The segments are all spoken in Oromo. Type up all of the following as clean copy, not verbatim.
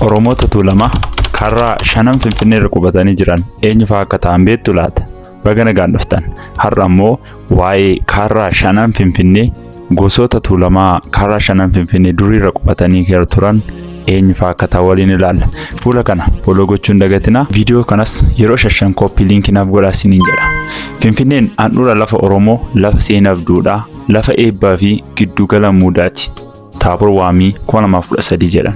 Oromoota Tuulamaa karraa shanan Finfinnee irra qubatanii jiran eenyufaa akka ta'an beektu laata? Baga nagaan dhuftan. Har'a immoo waa'ee karraa shanan Finfinnee, gosoota Tuulamaa karraa shanan Finfinnee durii irra qubatanii turan eenyufaa akka ta'an waliin ilaalla. Fuula kana follow gochuun hin dagatinaa. Viidiyoo kanas yeroo shashan copy link naaf godhaa isiniin jedha. Finfinneen handhuura lafa Oromoo, lafa seenaaf duudhaa, lafa eebbaa fi giddugala muudaati. Taabor Waamii 2013 jedhan.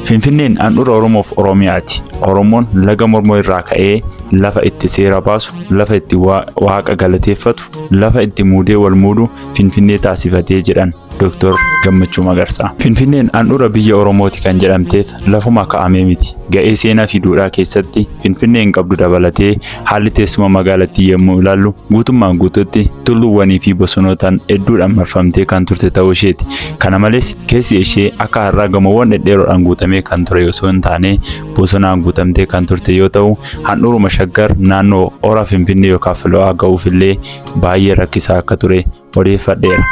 Finfinneen handhuura Oromoof Oromiyaati. Oromoon laga Mormoo irraa ka'ee lafa itti seera baasu, lafa itti waaqa galateeffatu, lafa itti muudee wal muudu Finfinnee taasifatee jedhan Dr. Gammachuu Magarsaa. Finfinneen handhuura biyya Oromooti kan jedhamteef lafuma ka'amee miti. Ga'ee seenaa fi duudhaa keessatti Finfinneen qabdu dabalatee haalli teessuma magaalattii yommuu ilaallu guutummaan guutuutti tulluuwwanii fi bosonootaan hedduudhaan marfamtee kan turte ta'uu isheeti. Kana malees keessi ishee akka har'aa gamoowwan dhedheeroodhaan guutamee kan ture osoo hin taane bosonaan guutamtee kan turte yoo ta'u, handhuuruma Shaggar naannoo hora Finfinnee yookaan Filoo'aa ga'uuf illee baay'ee rakkisaa akka ture odeeffadheera.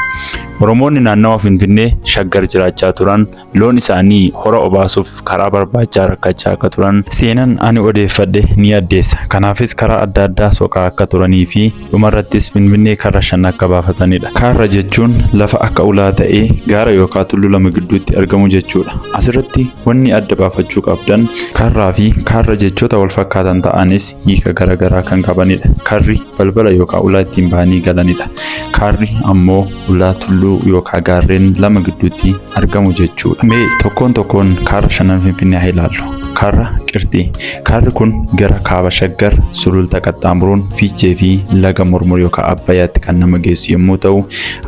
Oromoonni naannawa Finfinnee Shaggar jiraachaa turan loon isaanii hora obaasuuf karaa barbaachaa rakkachaa akka turan seenan ani odeeffadhe ni addeessa. Kanaafis karaa adda addaa soqaa akka turanii fi dhumarrattis Finfinnee karra shan akka baafatanidha. Karra jechuun lafa akka ulaa ta'ee gaara yookaan tulluu lama gidduutti argamu jechuudha. Asirratti wanni adda baafachuu qabdan karraa fi karra jechoota wal fakkaatan ta'anis hiika garaagaraa kan qabanidha. Karri balbala yookaan ulaa ittiin bahanii galanidha. Karri ammoo ulaa tulluu yookaan gaarreen lama gidduutti argamu jechuudha. Mee tokkoon tokkoon karra shanan Finfinnee haa ilaallu. Karra Qirxii. Karri kun gara kaaba Shaggar, sululta qaxxaamuruun Fiichee fi laga Mormor yookaan Abbayyaatti kan nama geessu yommuu ta'u,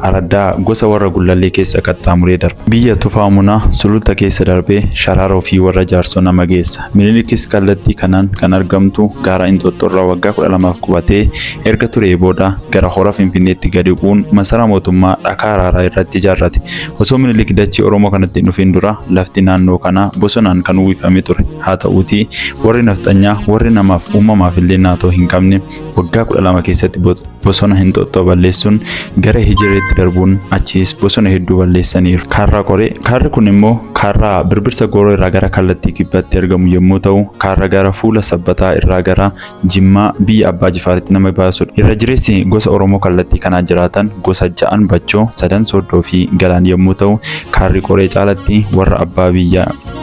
araddaa gosa warra Gullallee keessa qaxxaamuree darba. Biyya Tufaa Munaa sululta keessa darbee Sharaaroo fi warra Jaarsoo nama geessa. Minilikis kallattii kanaan kan argamtu gaara Inxooxxoorraa waggaa 12f qubatee erga turee booda gara hora Finfinneetti gadi bu'uun masaraa mootummaa dhakaa araaraa irratti ijaarrate. Osoo Minilik dachee Oromoo kanatti hin dhufin dura lafti naannoo kanaa bosonaan kan uwwifame ture. Haa ta'uutii warri nafxanyaa, warri namaaf uumamaaf illee naatoo hin qabne, waggaa 12 keessatti bosona Hinxooxxoo balleessuun gara Hijireetti darbuun achiis bosona hedduu balleessaniiru. Kaarraa Qoree. Kaarri kun immoo kaarraa Birbirsa Gooroo irraa gara kallattii kibbaatti argamu yommuu ta'u, kaarra gara fuula Sabbataa irraa gara Jimmaa biyya Abbaa Jifaaritti nama baasudha. Irra jireessi gosa Oromoo kallattii kanaa jiraatan gosa ja'an Bachoo, sadan Sooddoo fi Galaan yommuu ta'u, Kaarri Qoree caalatti warra abbaa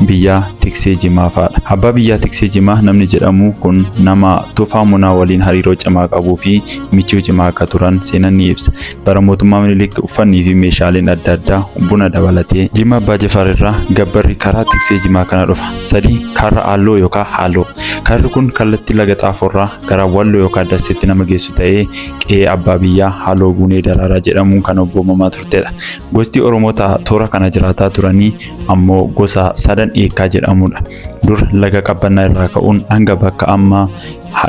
biyyaa Tiksee Jimaa fa'adha. Abbaa biyyaa Tiksee Jimaa namni jedhamu kun nama Tufaa Munaa waliin hariiroo cimaa qabuu fi michuu cimaa akka turan seenan ni ibsa. Bara mootummaa Minilik uffannii fi meeshaaleen adda addaa buna dabalatee Jimma Abbaa Jifaar irraa gabbarri karaa Tiksee Jimaa kana dhufa. 3, Karra Alloo yookaan Haaloo. Karri kun kallattii laga Xaafoorraa gara Walloo yookaan Dasseetti nama geessu ta'ee qe'ee abbaa biyyaa Haaloo Guunee Daraaraa jedhamuun kan obboomamaa turtedha. Gosti Oromoota toora kana jiraataa turanii ammoo gosa sadan Eekkaa jedhamudha. Dur laga Qabbannaa irraa ka'uun hanga bakka amma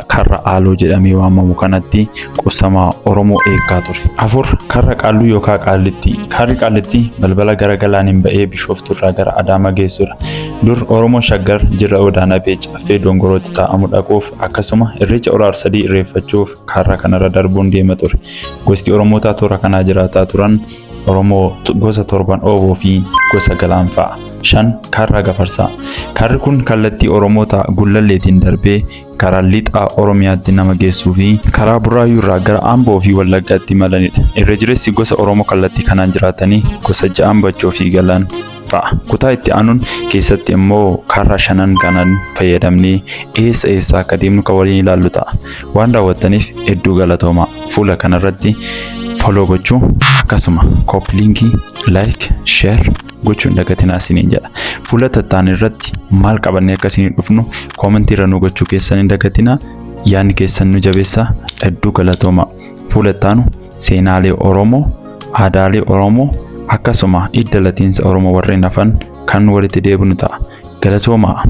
Karra Aaloo jedhamee waamamu kanatti qubsama Oromoo Eekkaa ture. 4, Karra Qaalluu yookaan Qaallittii. Karri Qaallittii balbala gara Galaaniin ba'ee Bishooftuu irraa gara Adaamaa geessudha. Dur Oromoon Shaggar Jirra Odaa Nabee Caffee Dongorootti taa'amu dhaquuf akkasuma Irreecha Hora Arsadii irreeffachuuf karra kanarra darbuun deema ture. Gosti Oromootaa toora kanaa jiraataa turan Oromoo gosa torban Ooboo fi gosa Galaan fa'a. 5, Karra Gafarsaa. Karri kun kallattii Oromoota Gullalleetiin darbee karaa lixa Oromiyaatti nama geessuu fi karaa Buraayyuu irraa gara Amboo fi Wallaggaatti imalanidha. Irra jireessi gosa Oromoo kallattii kanaan jiraatanii gosa ja'an Bachoo fi Galaan fa'a. Kutaa itti aanuun keessatti immoo karra shanan kanaan fayyadamnee eessa eessa akka deemnu kan waliin ilaallu ta'a. Waan daawwattaniif hedduu galatoomaa. Fuula kanarratti follow gochuu akkasuma copy link, like, share gochuu hin dagatinaa isiniin jedha. Fuula tattaan irratti maal qabannee akka isinii dhufnu koomentii irra nu gochuu keessan hin dagatinaa. Yaadni keessan nu jabeessa, hedduu galatoomaa. Fuula ittaanu seenaalee Oromoo, aadaalee Oromoo akkasuma idda latiinsa Oromoo warreen hafan kan walitti deebinu ta'a. Galatoomaa.